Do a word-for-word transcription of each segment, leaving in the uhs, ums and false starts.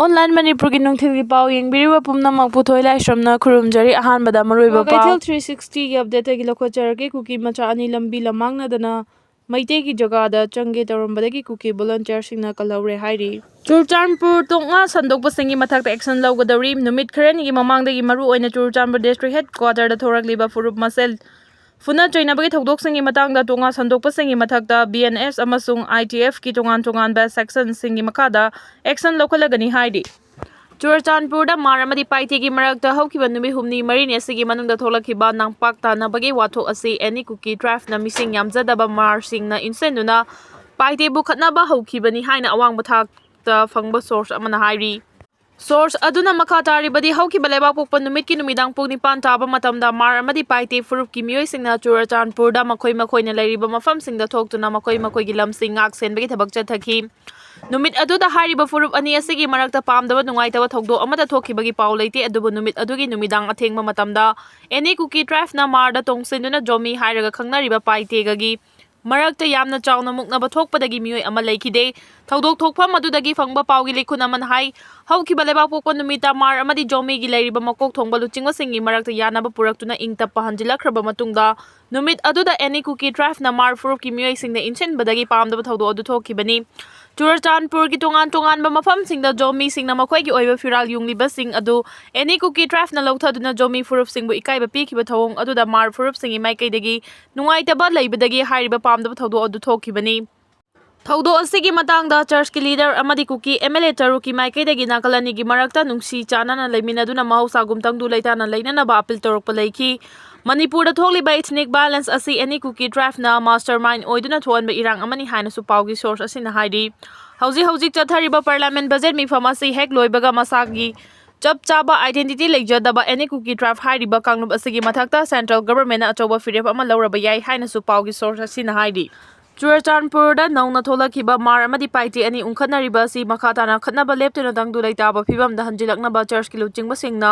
Online ꯃꯅꯤꯄꯨꯔꯒꯤ ꯅꯨꯡꯊꯤꯜꯒꯤ ꯄꯥꯎ ꯌꯦꯡꯕꯤꯔꯤꯕ ꯄꯨꯝꯅꯃꯛꯄꯨ ꯊꯣꯏꯂꯥꯏꯁ꯭ꯔꯝꯅ ꯈꯨꯔꯨꯝꯖꯔꯤ꯫ ꯑꯍꯥꯟꯕꯗ ꯃꯔꯨꯑꯣꯏꯕ ꯄꯥꯎ꯫ ꯀꯩꯊꯦꯜ three sixtyꯒꯤ updateꯇꯒꯤ ꯂꯧꯈꯠꯆꯔꯒꯦ꯫ ꯀꯨꯀꯤ ꯃꯆꯥ ꯑꯅꯤ ꯂꯝꯕꯤ ꯂꯝꯃꯥꯡꯅꯗꯅ ꯃꯩꯇꯩꯒꯤ ꯖꯒꯥꯗ ꯆꯪꯒꯦ ꯇꯧꯔꯝꯕꯗꯒꯤ ꯀꯨꯀꯤ volunteerꯁꯤꯡꯅ ꯀꯜꯍꯧꯔꯦ ꯍꯥꯏꯔꯤ꯫ ꯆꯨꯔꯆꯥꯟꯄꯨꯔ ꯇꯣꯉꯥ ꯁꯟꯗꯣꯛꯄꯁꯤꯡꯒꯤ ꯃꯊꯛꯇ action ꯂꯧꯒꯗꯧꯔꯤ꯫ ꯅꯨꯃꯤꯠ ꯈꯔꯅꯤꯒꯤ ꯃꯃꯥꯡꯗꯒꯤ ꯃꯔꯨꯑꯣꯏꯅ ꯆꯨꯔꯆꯥꯟꯄꯨꯔ district headquarterꯗ ꯊꯣꯔꯛꯂꯤꯕ ꯐꯨꯔꯨꯞ ꯃꯁꯦꯜ ꯐꯨꯅ ꯆꯩꯅꯕꯒꯤ ꯊꯧꯗꯣꯛꯁꯤꯡꯒꯤ ꯃꯇꯥꯡꯗ ꯇꯣꯉꯥ ꯁꯟꯗꯣꯛꯄꯁꯤꯡꯒꯤ ꯃꯊꯛꯇ B N S ꯑꯃꯁꯨꯡ I T Fꯀꯤ ꯇꯣꯉꯥꯟ ꯇꯣꯉꯥꯟꯕ sectionꯁꯤꯡꯒꯤ ꯃꯈꯥꯗ action ꯂꯧꯈꯠꯂꯒꯅꯤ ꯍꯥꯏꯔꯤ꯫ ꯆꯨꯔꯆꯥꯟꯄꯨꯔꯗ ꯃꯥꯔ ꯑꯃꯗꯤ ꯄꯥꯏꯇꯦꯒꯤ ꯃꯔꯛꯇ ꯍꯧꯈꯤꯕ ꯅꯨꯃꯤꯠ ꯍꯨꯝꯅꯤ ꯃꯔꯤꯅꯤ ꯑꯁꯤꯒꯤ ꯃꯅꯨꯡꯗ ꯊꯣꯛꯂꯛꯈꯤꯕ ꯅꯥꯡꯄꯥꯛ ꯇꯥꯅꯕꯒꯤ ꯋꯥꯊꯣꯛ ꯑꯁꯤ any ꯀꯨꯀꯤ tribeꯅ ꯃꯤꯁꯤꯡ ꯌꯥꯝꯖꯗꯕ ꯃꯥꯔꯁꯤꯡꯅ ꯏꯟꯁꯤꯟꯗꯨꯅ ꯄꯥꯏꯇꯦꯕꯨ ꯈꯠꯅꯕ ꯍꯧꯈꯤꯕꯅꯤ ꯍꯥꯏꯅ ꯑꯋꯥꯡꯕ ꯊꯥꯛꯇ ꯐꯪꯕ source ꯑꯃꯅ ꯍꯥꯏꯔꯤ꯫ Source ꯑꯗꯨꯅ ꯃꯈꯥ ꯇꯥꯔꯤꯕꯗꯤ, ꯍꯧꯈꯤꯕ ꯂꯩꯕꯥꯛꯄꯣꯛꯄ ꯅꯨꯃꯤꯠꯀꯤ ꯅꯨꯃꯤꯗꯥꯡ ꯄꯨꯡ ꯅꯤꯄꯥꯟ ꯇꯥꯕ ꯃꯇꯝꯗ ꯃꯥꯔ ꯑꯃꯗꯤ ꯄꯥꯏꯇꯦ ꯐꯨꯔꯨꯞꯀꯤ ꯃꯤꯑꯣꯏꯁꯤꯡꯅ ꯆꯨꯔꯆꯥꯟꯄꯨꯔꯗ ꯃꯈꯣꯏ ꯃꯈꯣꯏꯅ ꯂꯩꯔꯤꯕ ꯃꯐꯝꯁꯤꯡꯗ ꯊꯣꯛꯇꯨꯅ ꯃꯈꯣꯏ ꯃꯈꯣꯏꯒꯤ ꯂꯝꯁꯤꯡ ꯉꯥꯛ ꯁꯦꯟꯕꯒꯤ ꯊꯕꯛ ꯆꯠꯊꯈꯤ꯫ ꯅꯨꯃꯤꯠ ꯑꯗꯨꯗ ꯍꯥꯏꯔꯤꯕ ꯐꯨꯔꯨꯞ ꯑꯅꯤ ꯑꯁꯤꯒꯤ ꯃꯔꯛꯇ ꯄꯥꯝꯗꯕ ꯅꯨꯡꯉꯥꯏꯇꯕ ꯊꯧꯗꯣꯛ ꯑꯃꯠꯇ ꯊꯣꯛꯈꯤꯕꯒꯤ ꯄꯥꯎ ꯂꯩꯇꯦ, ꯑꯗꯨꯕꯨ ꯅꯨꯃꯤꯠ ꯑꯗꯨꯒꯤ ꯅꯨꯃꯤꯗꯥꯡ ꯑꯊꯦꯡꯕ ꯃꯇꯝꯗ any ꯀꯨꯀꯤ tribeꯅ ꯃꯥꯔꯗ ꯇꯣꯡꯁꯤꯟꯗꯨꯅ ꯖꯣꯃꯤ ꯍꯥꯏꯔꯒ ꯈꯪꯅꯔꯤꯕ ꯄꯥꯏꯇꯦꯒꯒꯤ ꯃꯔꯛꯇ ꯌꯥꯝꯅ ꯆꯥꯎꯅ ꯃꯨꯛꯅꯕ ꯊꯣꯛꯄꯗꯒꯤ ꯃꯤꯑꯣꯏ ꯑꯃ ꯂꯩꯈꯤꯗꯦ꯫ ꯊꯧꯗꯣꯛ ꯊꯣꯛꯐꯝ ꯑꯗꯨꯗꯒꯤ ꯐꯪꯕ ꯄꯥꯎꯒꯤ ꯂꯤꯈꯨꯟ ꯑꯃꯅ ꯍꯥꯏ, ꯍꯧꯈꯤꯕ ꯂꯩꯕꯥꯛꯄꯣꯛꯄ ꯅꯨꯃꯤꯠꯇ ꯃꯥꯔ ꯑꯃꯗꯤ ꯖꯣꯃꯤꯒꯤ ꯂꯩꯔꯤꯕ ꯃꯀꯣꯛ ꯊꯣꯡꯕ ꯂꯨꯆꯤꯡꯕꯁꯤꯡꯒꯤ ꯃꯔꯛꯇ ꯌꯥꯅꯕ ꯄꯨꯔꯛꯇꯨꯅ ꯏꯪ ꯇꯞꯄ ꯍꯟꯖꯤꯜꯂꯛꯈ꯭ꯔꯕ ꯃꯇꯨꯡꯗ, ꯅꯨꯃꯤꯠ ꯑꯗꯨꯗ any ꯀꯨꯀꯤ tribeꯅ ꯃꯥꯔ ꯐꯨꯔꯨꯞꯀꯤ ꯃꯤꯑꯣꯏꯁꯤꯡꯅ ꯏꯟꯁꯤꯟꯕꯗꯒꯤ ꯄꯥꯝꯗꯕ ꯊꯧꯗꯣꯛ ꯑꯗꯨ ꯊꯣꯛꯈꯤꯕꯅꯤ꯫ ꯆꯨꯔꯆꯥꯟꯄꯨꯔꯒꯤ ꯇꯣꯉꯥꯟ ꯇꯣꯉꯥꯟꯕ ꯃꯐꯝꯁꯤꯡꯗ ꯖꯣꯃꯤꯁꯤꯡꯅ ꯃꯈꯣꯏꯒꯤ ꯑꯣꯏꯕ ꯐꯤꯔꯥꯜ ꯌꯨꯡꯂꯤꯕꯁꯤꯡ ꯑꯗꯨ any ꯀꯨꯀꯤ tribeꯅ ꯂꯧꯊꯗꯨꯅ ꯖꯣꯃꯤ ꯐꯨꯔꯨꯞꯁꯤꯡꯕꯨ ꯏꯀꯥꯏꯕ ꯄꯤꯈꯤꯕ ꯊꯧꯑꯣꯡ ꯑꯗꯨꯗ ꯃꯥꯔ ꯐꯨꯔꯨꯞꯁꯤꯡꯒꯤ ꯃꯥꯏꯀꯩꯗꯒꯤ ꯅꯨꯡꯉꯥꯏꯇꯕ ꯂꯩꯕꯗꯒꯤ ꯍꯥꯏꯔꯤꯕ ꯄꯥꯝꯗꯕ ꯊꯧꯗꯣꯛ ꯑꯗꯨ ꯊꯣꯛꯈꯤꯕꯅꯤ꯫ ꯊꯧꯗꯣꯛ ꯑꯁꯤꯒꯤ ꯃꯇꯥꯡꯗ churchꯀꯤ leader ꯑꯃꯗꯤ ꯀꯨꯀꯤ M L A ꯇꯔꯨꯛꯀꯤ ꯃꯥꯏꯀꯩꯗꯒꯤ ꯅꯥꯀꯜ ꯑꯅꯤꯒꯤ ꯃꯔꯛꯇ ꯅꯨꯡꯁꯤ ꯆꯥꯟꯅꯅ ꯂꯩꯃꯤꯟꯅꯗꯨꯅ ꯃꯍꯧꯁꯥꯒꯨꯝ ꯇꯪꯗꯨ ꯂꯩꯇꯥꯅ ꯂꯩꯅꯅꯕ appeal ꯇꯧꯔꯛꯄ ꯂꯩꯈꯤ꯫ ꯃꯅꯤꯄꯨꯔꯗ ꯊꯣꯛꯂꯤꯕ ethnic violence ꯑꯁꯤ any ꯀꯨꯀꯤ tribeꯅ mastermind ꯑꯣꯏꯗꯨꯅ ꯊꯣꯛꯍꯟꯕ ꯏꯔꯥꯡ ꯑꯃꯅꯤ ꯍꯥꯏꯅꯁꯨ ꯄꯥꯎꯒꯤ source ꯑꯁꯤꯅ ꯍꯥꯏꯔꯤ꯫ ꯍꯧꯖꯤꯛ ꯍꯧꯖꯤꯛ ꯆꯠꯊꯔꯤꯕ parliament budget ꯃꯤꯐꯝ ꯑꯁꯤ ꯍꯦꯛ ꯂꯣꯏꯕꯒ ꯃꯁꯥꯒꯤ ꯆꯞ ꯆꯥꯕ identity ꯂꯩꯖꯗꯕ any ꯀꯨꯀꯤ tribe ꯍꯥꯏꯔꯤꯕ ꯀꯥꯡꯂꯨꯞ ꯑꯁꯤꯒꯤ ꯃꯊꯛꯇ central governmentꯅ ꯑꯆꯧꯕ ꯐꯤꯔꯦꯞ ꯑꯃ ꯂꯧꯔꯕ ꯌꯥꯏ ꯍꯥꯏꯅꯁꯨ ꯄꯥꯎꯒꯤ source ꯑꯁꯤꯅ ꯍꯥꯏꯔꯤ꯫ ꯆꯨꯔꯆꯥꯟꯄꯨꯔꯗ ꯅꯧꯅ ꯊꯣꯛꯂꯛꯈꯤꯕ ꯃꯥꯔ ꯑꯃꯗꯤ ꯄꯥꯏꯇꯦ ꯑꯅꯤ ꯎꯪꯈꯠꯅꯔꯤꯕ ꯑꯁꯤ ꯃꯈꯥ ꯇꯥꯅ ꯈꯠꯅꯕ ꯂꯦꯞꯇꯨꯅ ꯇꯪꯗꯨ ꯂꯩꯇꯥꯕ ꯐꯤꯕꯝꯗ ꯍꯟꯖꯤꯜꯂꯛꯅꯕ churchꯀꯤ ꯂꯨꯆꯤꯡꯕꯁꯤꯡꯅ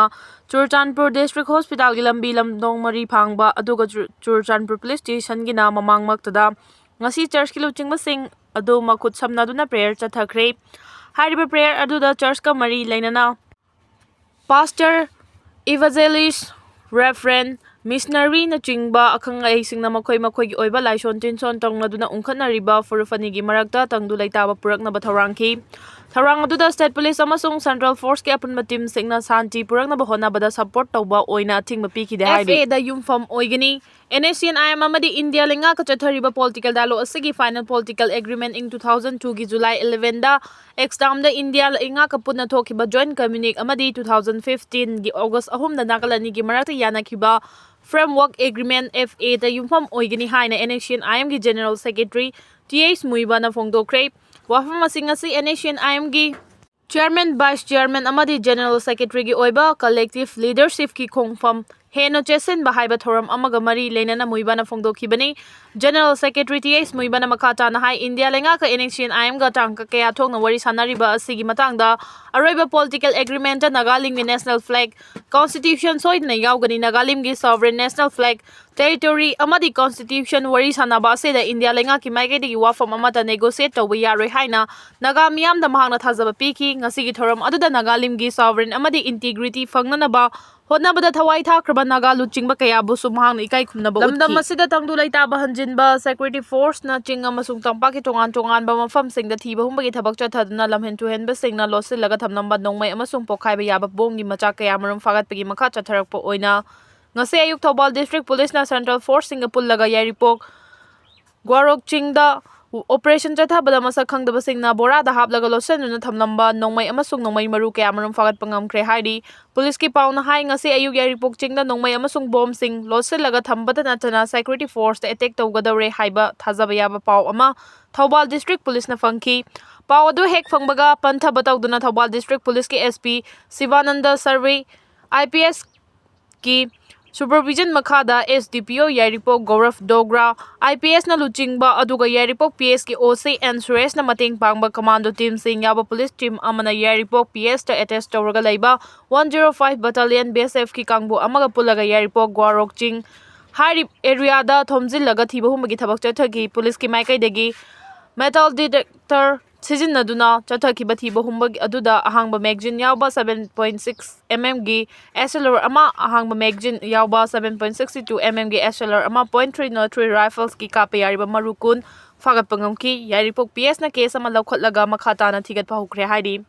ꯆꯨꯔꯆꯥꯟꯄꯨꯔ district hospitalꯒꯤ ꯂꯝꯕꯤ ꯂꯝꯗꯣꯡ ꯃꯔꯤ ꯐꯥꯡꯕ, ꯑꯗꯨꯒ ꯆꯨ-, ꯆꯨꯔꯆꯥꯟꯄꯨꯔ police stationꯒꯤꯅ ꯃꯃꯥꯡꯃꯛꯇꯗ ꯉꯁꯤ churchꯀꯤ ꯂꯨꯆꯤꯡꯕꯁꯤꯡ ꯑꯗꯨ ꯃꯈꯨꯠ ꯁꯝꯅꯗꯨꯅ prayer ꯆꯠꯊꯈ꯭ꯔꯦ꯫ ꯍꯥꯏꯔꯤꯕ prayer ꯑꯗꯨꯗ churchꯀ ꯃꯔꯤ ꯂꯩꯅꯅ pastor, evangelist, reverend, missionaryꯅꯆꯤꯡꯕ ꯑꯈꯪ ꯑꯍꯩꯁꯤꯡꯅ ꯃꯈꯣꯏ ꯃꯈꯣꯏꯒꯤ ꯑꯣꯏꯕ ꯂꯥꯏꯁꯣꯟ ꯇꯤꯟꯁꯣꯟ ꯇꯧꯅꯗꯨꯅ ꯎꯪꯈꯠꯅꯔꯤꯕ ꯐꯨꯔꯨꯞ ꯑꯅꯤꯒꯤ ꯃꯔꯛꯇ ꯇꯪꯗꯨ ꯂꯩꯇꯥꯕ ꯄꯨꯔꯛꯅꯕ ꯊꯧꯔꯥꯡꯈꯤ꯫ ꯊꯧꯔꯥꯡ ꯑꯗꯨꯗ state police ꯑꯃꯁꯨꯡ central forceꯀꯤ ꯑꯄꯨꯟꯕ teamꯁꯤꯡꯅ ꯁꯥꯟꯇꯤ ꯄꯨꯔꯛꯅꯕ ꯍꯣꯠꯅꯕꯗ support ꯇꯧꯕ ꯑꯣꯏꯅ ꯑꯊꯤꯡꯕ ꯄꯤꯈꯤꯗꯦ ꯍꯥꯏꯔꯤ꯫ FAꯗ ꯌꯨꯝꯐꯝ ꯑꯣꯏꯒꯅꯤ꯫ NSCN-IM ꯑꯃꯗꯤ ꯏꯟꯗꯤꯌꯥ ꯂꯩꯉꯥꯛꯀ ꯆꯠꯊꯔꯤꯕ political dialogue ꯑꯁꯤꯒꯤ final political agreement ꯏꯪ two thousand twoꯒꯤ July elevenꯗ Amsterdamꯗ ꯏꯟꯗꯤꯌꯥ ꯂꯩꯉꯥꯛꯀ ꯄꯨꯟꯅ ꯊꯣꯛꯈꯤꯕ joint communique ꯑꯃꯗꯤ two thousand fifteenꯒꯤ August ꯑꯍꯨꯝꯗ ꯅꯥꯀꯜ ꯑꯅꯤꯒꯤ ꯃꯔꯛꯇ ꯌꯥꯅꯈꯤꯕ framework agreement, FAꯗ ꯌꯨꯝꯐꯝ ꯑꯣꯏꯒꯅꯤ ꯍꯥꯏꯅ NSCN-IMꯒꯤ General Secretary Th Muivahꯅ ꯐꯣꯡꯗꯣꯛꯈ꯭ꯔꯦ꯫ ꯋꯥꯐꯝ ꯑꯁꯤ ꯉꯁꯤ NSCN-IMꯒꯤ Chairman, Vice Chairman ꯑꯃꯗꯤ General Secretaryꯒꯤ ꯑꯣꯏꯕ collective leadershipꯀꯤ ꯈꯣꯡꯐꯝ ꯍꯦꯟꯅ ꯆꯦꯠꯁꯤꯟꯕ ꯍꯥꯏꯕ ꯊꯧꯔꯝ ꯑꯃꯒ ꯃꯔꯤ ꯂꯩꯅꯅ ꯃꯨꯏꯕꯥꯅ ꯐꯣꯡꯗꯣꯛꯈꯤꯕꯅꯤ꯫ General Secretary Th ꯃꯨꯏꯕꯥꯅ ꯃꯈꯥ ꯇꯥꯅ ꯍꯥꯏ, ꯏꯟꯗꯤꯌꯥ ꯂꯩꯉꯥꯛꯀ NSCN-IMꯒ ꯇꯥꯡꯀꯛ ꯀꯌꯥ ꯊꯣꯛꯅ ꯋꯥꯔꯤ ꯁꯥꯟꯅꯔꯤꯕ ꯑꯁꯤꯒꯤ ꯃꯇꯥꯡꯗ ꯑꯔꯣꯏꯕ political agreementꯇ ꯅꯥꯒꯥꯂꯦꯟꯒꯤ national flag, constitution ꯁꯣꯏꯗꯅ ꯌꯥꯎꯒꯅꯤ꯫ ꯅꯥꯒꯥꯂꯦꯟꯒꯤ sovereign, national flag, territory ꯑꯃꯗꯤ constitution ꯋꯥꯔꯤ ꯁꯥꯟꯅꯕ ꯑꯁꯤꯗ ꯏꯟꯗꯤꯌꯥ ꯂꯩꯉꯥꯛꯀꯤ ꯃꯥꯏꯀꯩꯗꯒꯤ ꯋꯥꯐꯝ ꯑꯃꯠꯇ negotiate ꯇꯧꯕ ꯌꯥꯔꯣꯏ ꯍꯥꯏꯅ ꯅꯥꯒꯥ ꯃꯤꯌꯥꯝꯗ ꯃꯍꯥꯛꯅ ꯊꯥꯖꯕ ꯄꯤꯈꯤ꯫ ꯉꯁꯤꯒꯤ ꯊꯧꯔꯝ ꯑꯗꯨꯗ ꯅꯥꯒꯥꯂꯦꯟꯒꯤ sovereign ꯑꯃꯗꯤ integrity ꯐꯪꯅꯅꯕ ꯍꯣꯠꯅꯕꯗ ꯊꯋꯥꯏ ꯊꯥꯈ꯭ꯔꯕ ꯅꯥꯒꯥ ꯂꯨꯆꯤꯡꯕ ꯀꯌꯥꯕꯨꯁꯨ ꯃꯍꯥꯛꯅ ꯏꯀꯥꯏ ꯈꯨꯝꯅꯕ ꯂꯝꯗꯝ ꯎꯠꯈꯤ꯫ ꯑꯁꯤꯗ ꯇꯪꯗꯨ ꯂꯩꯇꯥꯕ ꯍꯟꯖꯤꯟꯕ, security forceꯅ ꯆꯤꯡ ꯑꯃꯁꯨꯡ ꯇꯝꯄꯥꯛꯀꯤ ꯇꯣꯉꯥꯟ ꯇꯣꯉꯥꯟꯕ ꯃꯐꯝꯁꯤꯡꯗ ꯊꯤꯕ ꯍꯨꯝꯕꯒꯤ ꯊꯕꯛ ꯆꯠꯊꯗꯨꯅ ꯂꯝꯍꯦꯟ ꯇꯨꯍꯦꯟꯕꯁꯤꯡꯅ ꯂꯣꯠꯁꯤꯜꯂꯒ ꯊꯝꯂꯝꯕ ꯅꯣꯡꯃꯩ ꯑꯃꯁꯨꯡ ꯄꯣꯈꯥꯏꯕ ꯌꯥꯕ bomꯕꯒꯤ ꯃꯆꯥꯛ ꯀꯌꯥꯃꯔꯨꯝ ꯐꯥꯒꯠꯄꯒꯤ ꯃꯈꯥ ꯆꯠꯊꯔꯛꯄ ꯑꯣꯏꯅ ꯉꯁꯤ ꯑꯌꯨꯛ ꯊꯧꯕꯥꯜ district policeꯅ central forceꯁꯤꯡꯒ ꯄꯨꯜꯂꯒ ꯌꯥꯏꯔꯤꯄꯣꯛ ꯒ꯭ꯋꯥꯔꯣꯛ ꯆꯤꯡꯗ operation ꯆꯠꯊꯕꯗ ꯃꯁꯛ ꯈꯪꯗꯕꯁꯤꯡꯅ ꯕꯣꯔꯥꯗ ꯍꯥꯞꯂꯒ ꯂꯣꯠꯁꯤꯟꯗꯨꯅ ꯊꯝꯂꯝꯕ ꯅꯣꯡꯃꯩ ꯑꯃꯁꯨꯡ ꯅꯣꯡꯃꯩ ꯃꯔꯨ ꯀꯌꯥꯃꯔꯨꯝ ꯐꯥꯒꯠꯄ ꯉꯝꯈ꯭ꯔꯦ ꯍꯥꯏꯔꯤ꯫ Policeꯀꯤ ꯄꯥꯎꯅ ꯍꯥꯏ, ꯉꯁꯤ ꯑꯌꯨꯛ ꯌꯥꯏꯔꯤꯄꯣꯛ ꯆꯤꯡꯗ ꯅꯣꯡꯃꯩ ꯑꯃꯁꯨꯡ bomb ꯁꯤꯡ ꯂꯣꯠꯁꯤꯜꯂꯒ ꯊꯝꯕꯇ ꯅꯠꯇꯅ security forceꯇ attack ꯇꯧꯒꯗꯧꯔꯦ ꯍꯥꯏꯕ ꯊꯥꯖꯕ ꯌꯥꯕ ꯄꯥꯎ ꯑꯃ ꯊꯧꯕꯥꯜ district policeꯅ ꯐꯪꯈꯤ꯫ ꯄꯥꯎ ꯑꯗꯨ ꯍꯦꯛ ꯐꯪꯕꯒ ꯄꯟꯊꯕ ꯇꯧꯗꯨꯅ Thoubal district policeꯀꯤ SP Sivananda survey, IPS ꯀꯤ supervision ꯃꯈꯥꯗ SDPO ꯌꯥꯏꯔꯤꯄꯣꯛ ꯒꯧꯔꯚ ꯗꯣꯒ꯭ꯔꯥ, IPSꯅ ꯂꯨꯆꯤꯡꯕ, ꯑꯗꯨꯒ ꯌꯥꯏꯔꯤꯄꯣꯛ PSꯀꯤ OC N ꯁꯨꯔꯦꯁꯅ ꯃꯇꯦꯡ ꯄꯥꯡꯕ commando teamꯁꯤꯡ ꯌꯥꯎꯕ police team ꯑꯃꯅ ꯌꯥꯏꯔꯤꯄꯣꯛ PSꯇ attach ꯇꯧꯔꯒ ꯂꯩꯕ one zero five battalion BSFꯀꯤ ꯀꯥꯡꯕꯨ ꯑꯃꯒ ꯄꯨꯜꯂꯒ ꯌꯥꯏꯔꯤꯄꯣꯛ ꯒ꯭ꯋꯥꯔꯣꯛ ꯆꯤꯡ ꯍꯥꯏꯔꯤꯕ areaꯗ ꯊꯣꯝꯖꯤꯜꯂꯒ ꯊꯤꯕ ꯍꯨꯝꯕꯒꯤ ꯊꯕꯛ ꯆꯠꯊꯈꯤ꯫ Policeꯀꯤ ꯃꯥꯏꯀꯩꯗꯒꯤ metal detector ꯁꯤꯖꯤꯟꯅꯗꯨꯅ ꯆꯠꯊꯈꯤꯕ ꯊꯤꯕ ꯍꯨꯝꯕ ꯑꯗꯨꯗ ꯑꯍꯥꯡꯕ magazine ꯌꯥꯎꯕ seven point six MM ꯒꯤ SLR ꯑꯃ, ꯑꯍꯥꯡꯕ magazine ꯌꯥꯎꯕ seven point six two MM ꯒꯤ SLR ꯑꯃ, point three zero three rifles ꯀꯤ ꯀꯥꯞꯄ ꯌꯥꯔꯤꯕ ꯃꯔꯨ ꯀꯨꯟ ꯐꯥꯒꯠꯄ ꯉꯝꯈꯤ꯫ ꯌꯥꯏꯔꯤꯄꯣꯛ PS ꯅ case ꯑꯃ ꯂꯧꯈꯠꯂꯒ ꯃꯈꯥ ꯇꯥꯅ ꯊꯤꯒꯠꯄ ꯍꯧꯈ꯭ꯔꯦ ꯍꯥꯏꯔꯤ꯫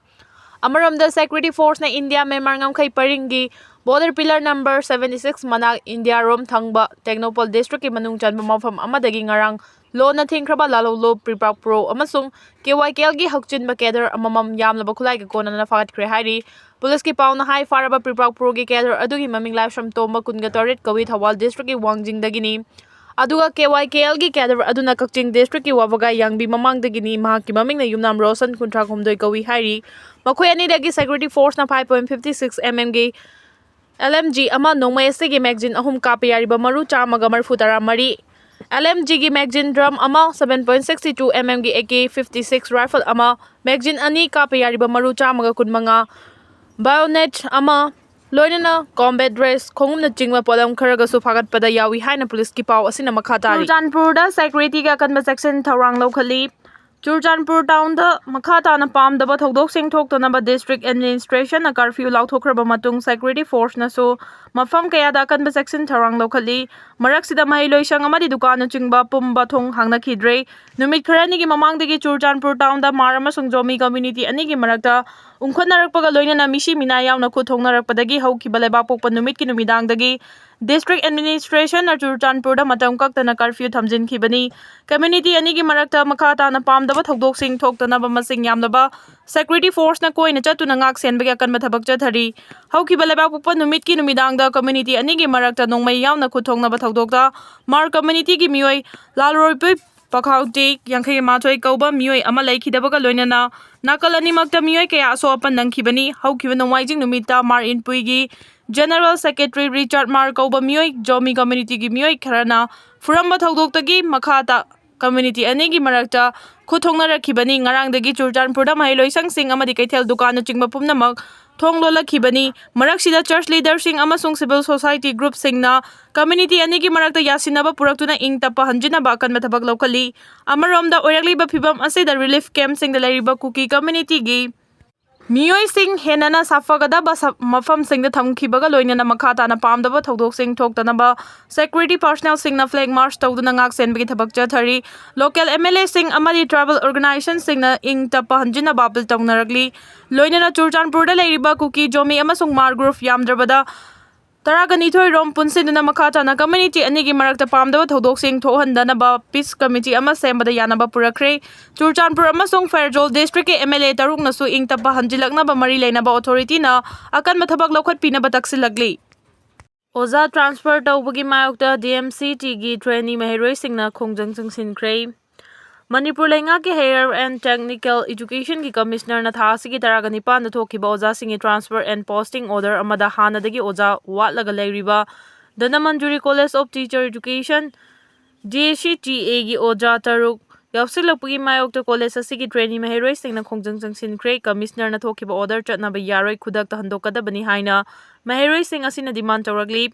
ꯑꯃꯔꯣꯝꯗ, security force ꯅ ꯏꯟꯗꯤꯌꯥ ꯃ꯭ꯌꯥꯟꯃꯥꯔ ꯉꯝꯈꯩ ꯄꯔꯤꯡꯒꯤ border pillar number seventy six ꯃꯅꯥꯛ ꯏꯟꯗꯤꯌꯥꯔꯣꯝ ꯊꯪꯕ ꯇꯦꯡꯅꯧꯄꯜ district ꯀꯤ ꯃꯅꯨꯡ ꯆꯟꯕ ꯃꯐꯝ ꯑꯃꯗꯒꯤ ꯉꯔꯥꯡ ꯂꯣꯟꯅ ꯊꯤꯡꯈ꯭ꯔꯕ ꯂꯥꯂꯣꯂꯣ ꯄ꯭ꯔꯤꯄꯥꯛ ꯄ꯭ꯔꯣ ꯑꯃꯁꯨꯡ KYKL ꯒꯤ ꯍꯛꯆꯤꯟꯕ cadre ꯑꯃꯃꯝ ꯌꯥꯝꯂꯕ ꯈꯨꯠꯂꯥꯏꯒ ꯀꯣꯟꯅꯅ ꯐꯥꯒꯠꯈ꯭ꯔꯦ ꯍꯥꯏꯔꯤ꯫ Police ꯀꯤ ꯄꯥꯎꯅ ꯍꯥꯏ, ꯐꯥꯔꯕ ꯄ꯭ꯔꯤꯄꯥꯛ ꯄ꯭ꯔꯣꯒꯤ cadre ꯑꯗꯨꯒꯤ ꯃꯃꯤꯡ ꯂꯥꯏꯁ꯭ꯔꯝ ꯇꯣꯝꯕ, ꯀꯨꯟꯒ ꯇꯔꯦꯠ ꯀꯧꯏ, ꯊꯧꯕꯥꯜ district ꯀꯤ ꯋꯥꯡꯖꯤꯡꯗꯒꯤꯅꯤ꯫ ꯑꯗꯨꯒ KYKL ꯒꯤ cadre ꯑꯗꯨꯅ ꯀꯛꯆꯤꯡ district ꯀꯤ ꯋꯥꯕꯒꯥꯏ ꯌꯥꯡꯕꯤ ꯃꯃꯥꯡꯗꯒꯤꯅꯤ꯫ ꯃꯍꯥꯛꯀꯤ ꯃꯃꯤꯡꯅ ꯌꯨꯝꯅꯥꯝ ꯔꯣꯁꯟ, ꯀꯨꯟꯊ꯭ꯔꯥ ꯍꯨꯝꯗꯣꯏ ꯀꯧꯏ ꯍꯥꯏꯔꯤ꯫ ꯃꯈꯣꯏ ꯑꯅꯤꯗꯒꯤ security force ꯅ five point five six MM ꯒꯤ LMG ꯑꯃ, ꯅꯣꯡꯃꯩ ꯑꯁꯤꯒꯤ magazine ꯑꯍꯨꯝ, ꯀꯥꯞꯄ ꯌꯥꯔꯤꯕ ꯃꯔꯨ ꯆꯥꯝꯃꯒ ꯃꯔꯤꯐꯨ ꯇꯔꯥ ꯃꯔꯤ, LMG ꯒꯤ magazine drum ꯑꯃ, seven point six two MM ꯒꯤ AK fifty six rifle ꯑꯃ, magazine ꯑꯅꯤ, ꯀꯥꯞꯄ ꯌꯥꯔꯤꯕ ꯃꯔꯨ ꯆꯥꯝꯃꯒ ꯀꯨꯟꯃꯉꯥ, bayonet ꯑꯃ, ꯂꯣꯏꯅꯅ combat dress, ꯈꯣꯡꯎꯞꯅꯆꯤꯡꯕ ꯄꯣꯠꯂꯝ ꯈꯔꯒꯁꯨ ꯐꯥꯒꯠꯄꯗ ꯌꯥꯎꯏ ꯍꯥꯏꯅ police ꯀꯤ ꯄꯥꯎ ꯑꯁꯤꯅ ꯃꯈꯥ ꯇꯥꯔꯤ꯫ ꯆꯨꯔꯆꯥꯟꯄꯨꯔꯗ security ꯒꯤ ꯑꯀꯟꯕ ꯆꯦꯛꯁꯤꯟ ꯊꯧꯔꯥꯡ ꯂꯧꯈꯠꯂꯤ꯫ ꯆꯨꯔꯆꯥꯟꯄꯨꯔ town ꯗ ꯃꯈꯥ ꯇꯥꯅ ꯄꯥꯝꯗꯕ ꯊꯧꯗꯣꯛꯁꯤꯡ ꯊꯣꯛꯇꯅꯕ district administration ꯅ curfew ꯂꯥꯎꯊꯣꯛꯈ꯭ꯔꯕ ꯃꯇꯨꯡ, security force ꯅꯁꯨ ꯃꯐꯝ ꯀꯌꯥꯗ ꯑꯀꯟꯕ ꯆꯦꯛꯁꯤꯟ ꯊꯧꯔꯥꯡ ꯂꯧꯈꯠꯂꯤ꯫ ꯃꯔꯛꯁꯤꯗ, ꯃꯍꯩ ꯂꯣꯏꯁꯪ ꯑꯃꯗꯤ ꯗꯨꯀꯥꯟꯅꯆꯤꯡꯕ ꯄꯨꯝꯕ ꯊꯣꯡ ꯍꯥꯡꯅꯈꯤꯗ꯭ꯔꯦ꯫ ꯅꯨꯃꯤꯠ ꯈꯔꯅꯤꯒꯤ ꯃꯃꯥꯡꯗꯒꯤ ꯆꯨꯔꯆꯥꯟꯄꯨꯔ town ꯗ ꯃꯥꯔ ꯑꯃꯁꯨꯡ ꯖꯣꯃꯤ community ꯑꯅꯤꯒꯤ ꯃꯔꯛꯇ ꯎꯪꯈꯠꯅꯔꯛꯄꯒ ꯂꯣꯏꯅꯅ ꯃꯤꯁꯤ ꯃꯤꯅꯥ ꯌꯥꯎꯅ ꯈꯨꯠ ꯊꯣꯛꯅꯔꯛꯄꯗꯒꯤ, ꯍꯧꯈꯤꯕ ꯂꯩꯕꯥꯛꯄꯣꯛꯄ ꯅꯨꯃꯤꯠꯀꯤ ꯅꯨꯃꯤꯗꯥꯡꯗꯒꯤ district administration ꯅ ꯆꯨꯔꯆꯥꯟꯄꯨꯔꯗ ꯃꯇꯝ ꯀꯛꯇꯅ curfew ꯊꯝꯖꯤꯟꯈꯤꯕꯅꯤ꯫ Community ꯑꯅꯤꯒꯤ ꯃꯔꯛꯇ ꯃꯈꯥ ꯇꯥꯅ ꯄꯥꯝꯗꯕ ꯊꯧꯗꯣꯛꯁꯤꯡ ꯊꯣꯛꯇꯅꯕ ꯃꯁꯤꯡ ꯌꯥꯝꯂꯕ security force ꯅ ꯀꯣꯏꯅ ꯆꯠꯇꯨꯅ ꯉꯥꯛ ꯁꯦꯟꯕꯒꯤ ꯑꯀꯟꯕ ꯊꯕꯛ ꯆꯠꯊꯔꯤ꯫ ꯍꯧꯈꯤꯕ ꯂꯩꯕꯥꯛꯄꯣꯛꯄ ꯅꯨꯃꯤꯠꯀꯤ ꯅꯨꯃꯤꯗꯥꯡꯗ community ꯑꯅꯤꯒꯤ ꯃꯔꯛꯇ ꯅꯣꯡꯃꯩ ꯌꯥꯎꯅ ꯈꯨꯠ ꯊꯣꯛꯅꯕ ꯊꯧꯗꯣꯛꯇ ꯃꯥꯔ community ꯒꯤ ꯃꯤꯑꯣꯏ ꯂꯥꯜꯔꯣꯏꯄꯨꯏ ꯄꯈꯥꯎꯇꯤ ꯌꯥꯡꯈꯩ ꯃꯥꯊꯣꯏ ꯀꯧꯕ ꯃꯤꯑꯣꯏ ꯑꯃ ꯂꯩꯈꯤꯗꯕꯒ ꯂꯣꯏꯅꯅ ꯅꯥꯀꯜ ꯑꯅꯤꯃꯛꯇ ꯃꯤꯑꯣꯏ ꯀꯌꯥ ꯑꯁꯣꯛ ꯑꯄꯟ ꯅꯪꯈꯤꯕꯅꯤ꯫ ꯍꯧꯈꯤꯕ ꯅꯣꯡꯃꯥꯏꯖꯤꯡ ꯅꯨꯃꯤꯠꯇ ꯃꯥꯔ ꯏꯟꯄꯨꯏꯒꯤ general secretary ꯔꯤꯆꯥꯔꯗ ꯃꯥꯔ ꯀꯧꯕ ꯃꯤꯑꯣꯏ ꯖꯣꯃꯤ community ꯒꯤ ꯃꯤꯑꯣꯏ ꯈꯔꯅ ꯐꯨꯔꯝꯕ ꯊꯧꯗꯣꯛꯇꯒꯤ ꯃꯈꯥ ꯇꯥ-, ꯀꯝꯃ꯭ꯌꯨꯅꯤꯇꯤ ꯑꯅꯤꯒꯤ ꯃꯔꯛꯇ ꯈꯨꯠ ꯊꯣꯛꯅꯔꯛꯈꯤꯕꯅꯤ꯫ ꯉꯔꯥꯡꯗꯒꯤ ꯆꯨꯔꯆꯥꯟꯄꯨꯔꯗ ꯃꯍꯩꯂꯣꯏꯁꯪꯁꯤꯡ ꯑꯃꯗꯤ ꯀꯩꯊꯦꯜ ꯗꯨꯀꯥꯟꯅꯆꯤꯡꯕ ꯄꯨꯝꯅꯃꯛ ꯊꯣꯡ ꯂꯣꯜꯂꯛꯈꯤꯕꯅꯤ꯫ ꯃꯔꯛꯁꯤꯗ ꯆꯔꯆ ꯂꯤꯗꯔꯁꯤꯡ ꯑꯃꯁꯨꯡ ꯁꯤꯚꯤꯜ ꯁꯣꯁꯥꯏꯇꯤ ꯒ꯭ꯔꯨꯞꯁꯤꯡꯅ ꯀꯝꯃ꯭ꯌꯨꯅꯤꯇꯤ ꯑꯅꯤꯒꯤ ꯃꯔꯛꯇ ꯌꯥꯁꯤꯟꯅꯕ ꯄꯨꯔꯛꯇꯨꯅ ꯏꯪ ꯇꯞꯄ ꯍꯟꯖꯤꯟꯅꯕ ꯑꯀꯟꯕ ꯊꯕꯛ ꯂꯧꯈꯠꯂꯤ꯫ ꯑꯃꯔꯣꯝꯗ, ꯑꯣꯏꯔꯛꯂꯤꯕ ꯐꯤꯚꯝ ꯑꯁꯤꯗ ꯔꯤꯂꯤꯐ ꯀꯦꯝꯞꯁꯤꯡꯗ ꯂꯩꯔꯤꯕ ꯀꯨꯀꯤ ꯀꯝꯃ꯭ꯌꯨꯅꯤꯇꯤꯒꯤ ꯃꯤꯑꯣꯏꯁꯤꯡ ꯍꯦꯟꯅꯅ ꯁꯥꯐꯒꯗꯕ ꯁ-, ꯃꯐꯝꯁꯤꯡꯗ ꯊꯝꯈꯤꯕꯒ ꯂꯣꯏꯅꯅ ꯃꯈꯥ ꯇꯥꯅ ꯄꯥꯝꯗꯕ ꯊꯧꯗꯣꯛꯁꯤꯡ ꯊꯣꯛꯇꯅꯕ ꯁꯦꯀ꯭ꯌꯨꯔꯤꯇꯤ ꯄꯥꯔꯁꯅꯦꯜꯁꯤꯡꯅ ꯐ꯭ꯂꯦꯒ ꯃꯥꯔꯆ ꯇꯧꯗꯨꯅ ꯉꯥꯛ ꯁꯦꯟꯕꯒꯤ ꯊꯕꯛ ꯆꯠꯊꯔꯤ꯫ ꯂꯣꯀꯦꯜ ꯑꯦꯝ ꯑꯦꯜ ꯑꯦꯁꯤꯡ ꯑꯃꯗꯤ ꯇ꯭ꯔꯥꯏꯕꯦꯜ ꯑꯣꯔꯒꯅꯥꯏꯖꯦꯁꯟꯁꯤꯡꯅ ꯏꯪ ꯇꯞꯄ ꯍꯟꯖꯤꯟꯅꯕ ꯑꯥꯄꯤꯜ ꯇꯧꯅꯔꯛꯂꯤ꯫ ꯂꯣꯏꯅꯅ ꯆꯨꯔꯆꯥꯟꯄꯨꯔꯗ ꯂꯩꯔꯤꯕ ꯀꯨꯀꯤ, ꯖꯣꯃꯤ ꯑꯃꯁꯨꯡ ꯃꯥꯔ ꯒ꯭ꯔꯨꯞ ꯌꯥꯝꯗ꯭ꯔꯕꯗ ꯇꯔꯥꯒ ꯅꯤꯊꯣꯏ ꯔꯣꯝ ꯄꯨꯟꯁꯤꯟꯗꯨꯅ ꯃꯈꯥ ꯇꯥꯅ ꯀꯝꯃ꯭ꯌꯨꯅꯤꯇꯤ ꯑꯅꯤꯒꯤ ꯃꯔꯛꯇ ꯄꯥꯝꯗꯕ ꯊꯧꯗꯣꯛꯁꯤꯡ ꯊꯣꯛꯍꯟꯗꯅꯕ ꯄꯤꯁ ꯀꯃꯤꯇꯤ ꯑꯃ ꯁꯦꯝꯕꯗ ꯌꯥꯅꯕ ꯄꯨꯔꯛꯈ꯭ꯔꯦ꯫ ꯆꯨꯔꯆꯥꯟꯄꯨꯔ ꯑꯃꯁꯨꯡ ꯐꯦꯔꯖꯣꯜ ꯗꯤꯁꯇ꯭ꯔꯤꯛꯀꯤ ꯑꯦꯝ ꯑꯦꯜ ꯑꯦ ꯇꯔꯨꯛꯅꯁꯨ ꯏꯪ ꯇꯞꯄ ꯍꯟꯖꯤꯜꯂꯛꯅꯕ ꯃꯔꯤ ꯂꯩꯅꯕ ꯑꯣꯊꯣꯔꯤꯇꯤꯅ ꯑꯀꯟꯕ ꯊꯕꯛ ꯂꯧꯈꯠꯄꯤꯅꯕ ꯇꯛꯁꯤꯜꯂꯛꯂꯤ꯫ ꯑꯣꯖꯥ ꯇ꯭ꯔꯥꯟꯁꯐꯔ ꯇꯧꯕꯒꯤ ꯃꯥꯌꯣꯛꯇ ꯗꯤ ꯑꯦꯝ ꯁꯤ ꯇꯤꯒꯤ ꯇ꯭ꯔꯦꯅꯤ ꯃꯍꯩꯔꯣꯏꯁꯤꯡꯅ ꯈꯣꯡꯖꯪ ꯆꯪꯁꯤꯟꯈ꯭ꯔꯦ꯫ ꯃꯅꯤꯄꯨꯔ ꯂꯩꯉꯥꯛꯀꯤ ꯍꯥꯌꯔ ꯑꯦꯟ ꯇꯦꯛꯅꯤꯀꯦꯜ ꯏꯖꯨꯀꯦꯁꯟꯒꯤ ꯀꯃꯤꯁꯅꯔꯅ ꯊꯥ ꯑꯁꯤꯒꯤ ꯇꯔꯥꯒ ꯅꯤꯄꯥꯟꯗ ꯊꯣꯛꯈꯤꯕ ꯑꯣꯖꯥꯁꯤꯡꯒꯤ ꯇ꯭ꯔꯥꯟꯁꯐꯔ ꯑꯦꯟ ꯄꯣꯁꯇꯤꯡ ꯑꯣꯔꯗꯔ ꯑꯃꯗ ꯍꯥꯟꯅꯗꯒꯤ ꯑꯣꯖꯥ ꯋꯥꯠꯂꯒ ꯂꯩꯔꯤꯕ Dhanamanjuri college of teacher education, D A C T ꯑꯦꯒꯤ ꯑꯣꯖꯥ ꯇꯔꯨꯛ ꯌꯥꯎꯁꯤꯜꯂꯛꯄꯒꯤ ꯃꯥꯌꯣꯛꯇ ꯀꯣꯂꯦꯖ ꯑꯁꯤꯒꯤ ꯇ꯭ꯔꯦꯅꯤ ꯃꯍꯩꯔꯣꯏꯁꯤꯡꯅ ꯈꯣꯡꯖꯪ ꯆꯪꯁꯤꯟꯈ꯭ꯔꯦ꯫ ꯀꯃꯤꯁꯅꯔꯅ ꯊꯣꯛꯈꯤꯕ ꯑꯣꯔꯗꯔ ꯆꯠꯅꯕ ꯌꯥꯔꯣꯏ, ꯈꯨꯗꯛꯇ ꯍꯟꯗꯣꯛꯀꯗꯕꯅꯤ ꯍꯥꯏꯅ ꯃꯍꯩꯔꯣꯏꯁꯤꯡ ꯑꯁꯤꯅ ꯗꯤꯃꯥꯟ ꯇꯧꯔꯛꯂꯤ꯫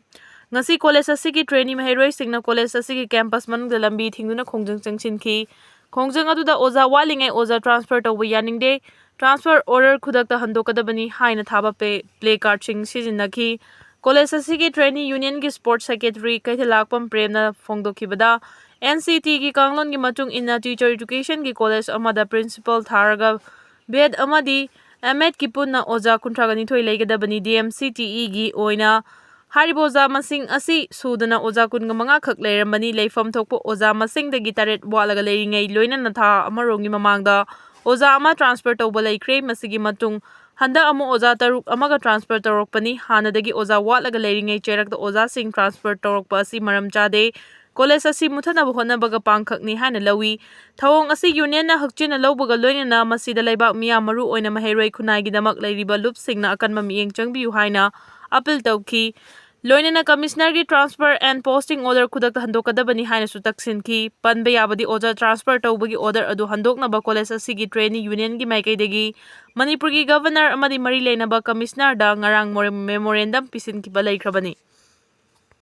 ꯉꯁꯤ ꯀꯣꯂꯦꯖ ꯑꯁꯤꯒꯤ ꯇ꯭ꯔꯦꯅꯤ ꯃꯍꯩꯔꯣꯏꯁꯤꯡꯅ ꯀꯣꯂꯦꯖ ꯑꯁꯤꯒꯤ ꯀꯦꯝꯄꯁ ꯃꯅꯨꯡꯗ ꯂꯝꯕꯤ ꯊꯤꯡꯗꯨꯅ ꯈꯣꯡꯖꯪ ꯆꯪꯁꯤꯟꯈꯤ꯫ ꯈꯣꯡꯖꯪ ꯑꯗꯨꯗ ꯑꯣꯖꯥ ꯋꯥꯠꯂꯤꯉꯩ ꯑꯣꯖꯥ ꯇ꯭ꯔꯥꯟꯁꯐꯔ ꯇꯧꯕ ꯌꯥꯅꯤꯡꯗꯦ, ꯇ꯭ꯔꯥꯟꯁꯐꯔ ꯑꯣꯔꯗꯔ ꯈꯨꯗꯛꯇ ꯍꯟꯗꯣꯛꯀꯗꯕꯅꯤ ꯍꯥꯏꯅ ꯊꯥꯕ ꯄꯦ-, ꯄ꯭ꯂꯦ ꯀꯥꯔꯗꯁꯤꯡ ꯁꯤꯖꯤꯟꯅꯈꯤ꯫ ꯀꯣꯂꯦꯖ ꯑꯁꯤꯒꯤ ꯇ꯭ꯔꯦꯅꯤ ꯌꯨꯅꯤꯌꯟꯒꯤ ꯁ꯭ꯄꯣꯔꯠꯁ ꯁꯦꯀ꯭ꯔꯦꯇꯔꯤ ꯀꯩꯊꯦꯜꯂꯥꯛꯄꯝ ꯄ꯭ꯔꯦꯝꯅ ꯐꯣꯡꯗꯣꯛꯈꯤꯕꯗ, ꯑꯦꯟ ꯁꯤ ꯇꯤꯒꯤ ꯀꯥꯡꯂꯣꯟꯒꯤ ꯃꯇꯨꯡ ꯏꯟꯅ ꯇꯤꯆꯔ ꯏꯖꯨꯀꯦꯁꯟꯒꯤ ꯀꯣꯂꯦꯖ ꯑꯃꯗ ꯄ꯭ꯔꯤꯟꯁꯤꯄꯜ ꯊꯥꯔꯒ ꯕꯤ ꯑꯦꯗ ꯑꯃꯗꯤ ꯑꯦꯝ ꯑꯦꯗꯀꯤ ꯄꯨꯟꯅ ꯑꯣꯖꯥ ꯀꯨꯟꯊ꯭ꯔꯥꯒ ꯅꯤꯊꯣꯏ ꯂꯩꯒꯗꯕꯅꯤ꯫ ꯗꯤ ꯑꯦꯝ ꯁꯤ ꯇꯤ ꯏꯒꯤ ꯑꯣꯏꯅ ꯍꯥꯏꯔꯤꯕ ꯑꯣꯖꯥ ꯃꯁꯤꯡ ꯑꯁꯤ ꯁꯨꯗꯅ ꯑꯣꯖꯥ ꯀꯨꯟꯒ ꯃꯉꯥ ꯈꯛ ꯂꯩꯔꯝꯕꯅꯤ꯫ ꯂꯩꯐꯝ ꯊꯣꯛꯄ ꯑꯣꯖꯥ ꯃꯁꯤꯡꯗꯒꯤ ꯇꯔꯦꯠ ꯋꯥꯠꯂꯒ ꯂꯩꯔꯤꯉꯩ, ꯂꯣꯏꯅꯅ ꯊꯥ ꯑꯃꯔꯣꯝꯒꯤ ꯃꯃꯥꯡꯗ ꯑꯣꯖꯥ ꯑꯃ ꯇ꯭ꯔꯥꯟꯁꯐꯔ ꯇꯧꯕ ꯂꯩꯈ꯭ꯔꯦ꯫ ꯃꯁꯤꯒꯤ ꯃꯇꯨꯡ ꯍꯟꯗꯛ ꯑꯃꯨꯛ ꯑꯣꯖꯥ ꯇꯔꯨꯛ ꯑꯃꯒ ꯇ꯭ꯔꯥꯟꯁꯐꯔ ꯇꯧꯔꯛꯄꯅꯤ꯫ ꯍꯥꯟꯅꯗꯒꯤ ꯑꯣꯖꯥ ꯋꯥꯠꯂꯒ ꯂꯩꯔꯤꯉꯩ ꯆꯩꯔꯛꯇ ꯑꯣꯖꯥꯁꯤꯡ ꯇ꯭ꯔꯥꯟꯁꯐꯔ ꯇꯧꯔꯛꯄ ꯑꯁꯤ ꯃꯔꯝ ꯆꯥꯗꯦ꯫ ꯀꯣꯂꯦꯖ ꯑꯁꯤ ꯃꯨꯠꯊꯠꯅꯕ ꯍꯣꯠꯅꯕꯒ ꯄꯥꯡꯈꯛꯅꯤ ꯍꯥꯏꯅ ꯂꯧꯏ꯫ ꯊꯧꯑꯣꯡ ꯑꯁꯤ ꯌꯨꯅꯤꯌꯟꯅ ꯍꯛꯆꯤꯟꯅ ꯂꯧꯕꯒ ꯂꯣꯏꯅꯅ ꯃꯁꯤꯗ ꯂꯩꯕꯥꯛ ꯃꯤꯌꯥꯝ, ꯃꯔꯨ ꯑꯣꯏꯅ ꯃꯍꯩꯔꯣꯏ ꯈꯨꯟꯅꯥꯏꯒꯤꯗꯃꯛ ꯂꯩꯔꯤꯕ ꯂꯨꯞꯁꯤꯡꯅ ꯑꯀꯟꯕ ꯃꯤꯠꯌꯦꯡ ꯆꯪꯕꯤꯌꯨ ꯍꯥꯏꯅ ꯑꯥꯄꯤꯜ ꯇꯧꯈꯤ꯫ ꯂꯣꯏꯅꯅ Commissionerꯒꯤ transfer and posting order ꯈꯨꯗꯛꯇ ꯍꯟꯗꯣꯛꯀꯗꯕꯅꯤ ꯍꯥꯏꯅꯁꯨ ꯇꯛꯁꯤꯟꯈꯤ꯫ ꯄꯟꯕ ꯌꯥꯕꯗꯤ ꯑꯣꯖꯥ transfer ꯇꯧꯕꯒꯤ order ꯑꯗꯨ ꯍꯟꯗꯣꯛꯅꯕ college ꯑꯁꯤꯒꯤ trainee unionꯒꯤ ꯃꯥꯏꯀꯩꯗꯒꯤ ꯃꯅꯤꯄꯨꯔꯒꯤ Governor ꯑꯃꯗꯤ ꯃꯔꯤ ꯂꯩꯅꯕ Commissionerꯗ ꯉꯔꯥꯡ memorandum ꯄꯤꯁꯤꯟꯈꯤꯕ ꯂꯩꯈ꯭ꯔꯕꯅꯤ꯫